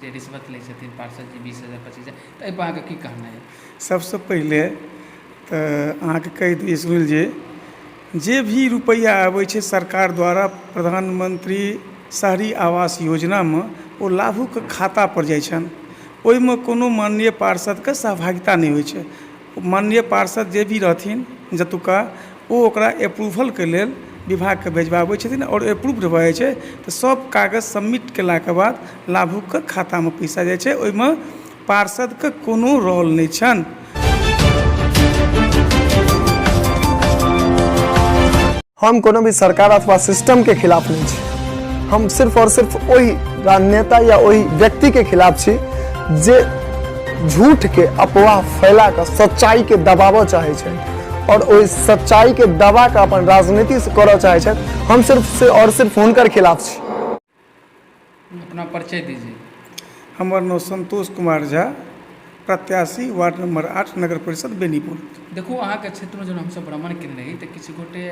जे रिश्वत लै छथिन पार्षद जी 20,000 25,000, तऽ एहिपर अहाँके की कहनाइ यऽ? सबसँ पहिले तऽ अहाँके कहि दी सुनील जी, जे भी रुपैआ अबै छै सरकार द्वारा प्रधानमंत्री शहरी आवास योजनामे, ओ लाभुकके खाता पर जाइ छनि। ओहिमे कोनो माननीय पार्षदके सहभागिता नहि होइ छै। माननीय पार्षद जे भी रहथिन जतुका, ओ ओकरा अप्रूवलके लेल विभागके भेजबाबै छथिन आओर अप्रूव्ड भऽ जाइ छै तऽ सब कागज सबमिट केलाके बाद लाभुकके खातामे पैसा जाइ छै। ओहिमे पार्षदके कोनो रोल नहि छनि। हम कोनो भी सरकार अथवा सिस्टम के खिलाफ नहीं छी, हम सिर्फ और सिर्फ ओहि राजनेता या ओहि व्यक्ति के खिलाफ छी जे झूठ के अफवाह फैला कऽ सच्चाई के दबाबऽ चाहे छै और ओहि सच्चाई के दबा कऽ अपन राजनीति से करऽ चाहे छै। हम सिर्फ से और सिर्फ हुनकर खिलाफ छी। अपना परिचय दीजिए। हमर नाम संतोष कुमार झा, प्रत्याशी वार्ड नंबर 8, नगर परिषद बेनीपुर। देखू, अहाँके क्षेत्रमे जहन हमसभ भ्रमण केने रही तऽ किछु गोटे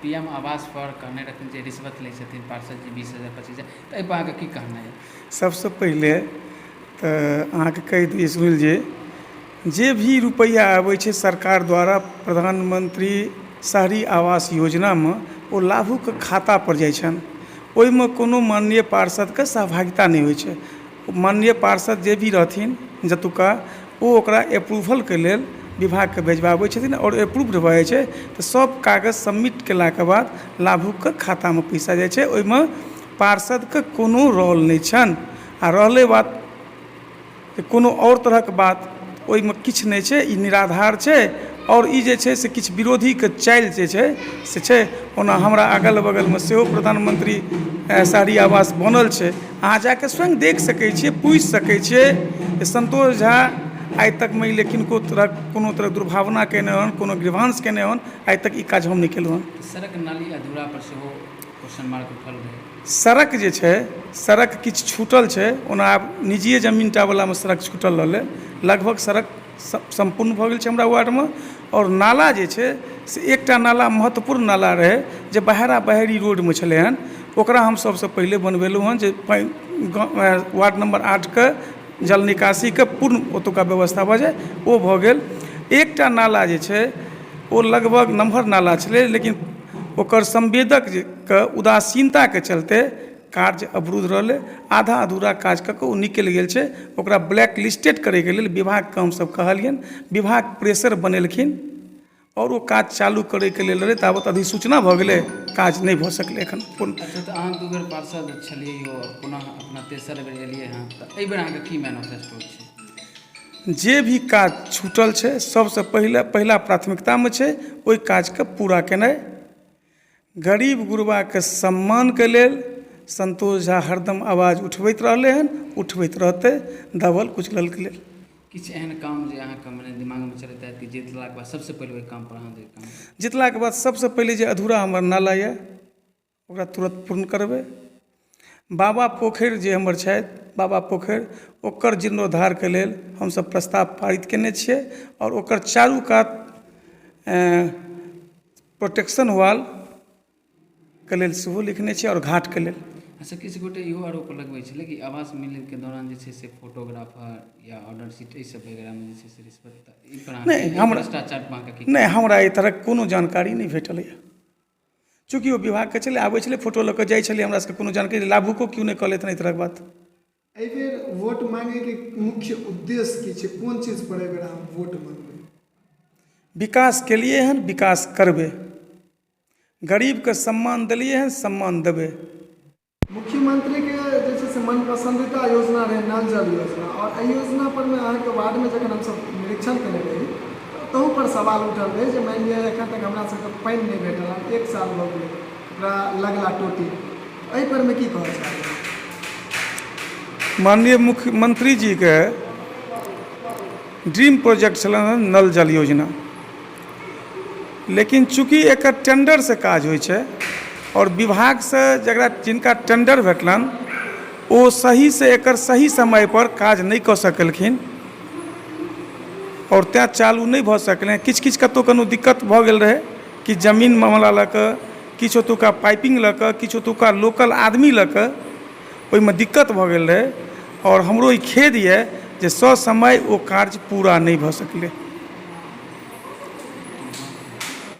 पी एम आवास पर कहने रहथिन जे रिश्वत लै छथिन पार्षद जी 20,000 25,000, तऽ एहिपर अहाँके की कहनाइ यऽ? सबसँ पहिले तऽ अहाँके कहि दी सुनील जी, जे भी रुपैआ अबै छै सरकार द्वारा प्रधानमंत्री शहरी आवास योजनामे, ओ लाभुकके खाता पर जाइ छनि। ओहिमे कोनो माननीय पार्षदके सहभागिता नहि होइ छै। माननीय पार्षद जे भी रहथिन जतुका, ओ ओकरा अप्रूवलके लेल विभागके भेजबाबै छथिन आओर अप्रूव्ड भऽ जाइ छै तऽ सब कागज सबमिट केलाके बाद लाभुकके खातामे पैसा जाइ छै। ओहिमे पार्षदके कोनो रोल नहि छनि। आ रहलै बात जे कोनो आओर तरहक बात, ओहिमे किछु नहि छै, ई निराधार छै आओर ई जे छै से किछु विरोधीके चालि जे छै से छै। ओना हमरा अगल बगलमे सेहो प्रधानमंत्री शहरी आवास बनल छै, अहाँ जाके स्वयं देख सकै छियै, पूछि सकै छियै जे संतोष झा आइ तक मानि लिअ किनको तरहक कोनो तरहक दुर्भावना केने होनि, कोनो ग्रीवांस केने होनि, आइ तक ई काज हम नहि केलहुँ हन। सड़क नाली अधूरा पर सेहो क्वेश्चन मार्क उठल रहै। सड़क जे छै, सड़क किछु छूटल छै। ओना आब निजिए जमीन टा वलामे सड़क छूटल रहलै, लगभग सड़क सम्पूर्ण भऽ गेल छै हमरा वार्डमे। आओर नाला जे छै से एकटा नाला महत्वपूर्ण नाला रहै जे बहेरा बहेरी रोडमे छलै हन, ओकरा हम सबसँ पहिले बनबेलहुँ हन जे पानि वार्ड नम्बर 8के जल निकासीके पूर्ण ओतुका व्यवस्था भऽ जाय, ओ भऽ गेल। एकटा नाला जे छै ओ लगभग नमहर नाला छलै, लेकिन ओकर संवेदक के उदासीनताके चलते कार्य अवरुद्ध रहलै, आधा अधूरा काज कऽ कऽ ओ निकलि गेल छै। ओकरा ब्लैक लिस्टेड करैके लेल विभागके हमसभ कहलियनि, विभाग प्रेशर बनेलखिन आओर ओ काज चालू करैके लेल रहै, ताबत अधिसूचना भऽ गेलै, काज नहि भऽ सकलै एखन पूर्ण। अच्छा, तऽ अहाँ दू बेर पार्षद छलियै यौ, पुनः अपना तेसर बेर एलियै हँ, तऽ एहि बेर अहाँके की मैनिफेस्टो छै? जे भी काज छूटल छै सबसँ पहिले पहिला प्राथमिकतामे छै ओहि काजके पूरा केनाइ। गरीब गुरबाके सम्मानके लेल संतोष झा हरदम आवाज उठबैत रहलै हन, उठबैत रहतै दबल कुचललके लेल। किछु एहन काम जे अहाँके मने दिमागमे चलैत हैत कि जीतलाके बाद सबसँ पहिले ओहि कामपर अहाँ जे काम जीतलाके बाद सबसँ पहिले जे अधूरा हमर नाला यऽ ओकरा तुरत पूर्ण करबै। बाबा पोखरि जे हमर छथि, बाबा पोखरि, ओकर जीर्णोद्धारके लेल हमसभ प्रस्ताव पारित कयने छियै आओर ओकर चारू कात प्रोटेक्शन वॉलके लेल सेहो लिखने छियै आओर घाटके लेल। अच्छा, किछु गोटे इहो आरोप लगबै छलै कि आवास मिलैके दौरान जे छै से फोटोग्राफर या ऑर्डर शीट एहि सब वगैरहमे जे छै से रिश्वत, ई पर नहि हमरा भ्रष्टाचार पर अहाँके की? नहि, हमरा एहि तरहक कोनो जानकारी नहि भेटल यऽ। चूँकि ओ विभागके छलै, आबै छलै, फोटो लऽ कऽ जाइ छलै, हमरा सबके कोनो जानकारी, लाभुको केओ नहि कहलथि एहि तरहक बात। एहिबेर वोट मांगैके मुख्य उद्देश्य की छै? कोन चीज पर एहिबेर अहाँ वोट मांगबै? विकास केलियै हन, विकास करबै। गरीबके सम्मान देलियै हन, सम्मान देबै। मुख्यमंत्रीके जे छै से मन पसन्दीदा योजना रहै नल जल योजना, आओर एहि योजना परमे अहाँके वार्डमे जखन हमसभ निरीक्षण केने रही तऽ तहू पर सवाल उठल रहै जे मानि लिअ एखन तक हमरा सबके पानि नहि भेटल हन, एक साल भऽ गेलै ओकरा लगला टोटी, एहि परमे की कहऽ चाहबै? माननीय मुख्यमंत्री जीके ड्रीम प्रोजेक्ट छलनि हँ नल जल योजना, लेकिन चूँकि एकर टेंडरसँ काज होइ छै आओर विभागसँ जकरा जिनका टेंडर भेटलनि ओ सहीसँ एकर सही समयपर काज नहि कऽ सकलखिन आओर तेँ चालू नहि भऽ सकलै। किछु किछु कतहु कोनो दिक्कत भऽ गेल रहै कि जमीन मामला लऽ कऽ, किछु ओतुका पाइपिंग लऽ कऽ, किछु ओतुका लोकल आदमी लऽ कऽ ओहिमे दिक्कत भऽ गेल रहै। आओर हमरो ई खेद यऽ जे ससमय ओ कार्य पूरा नहि भऽ सकलै।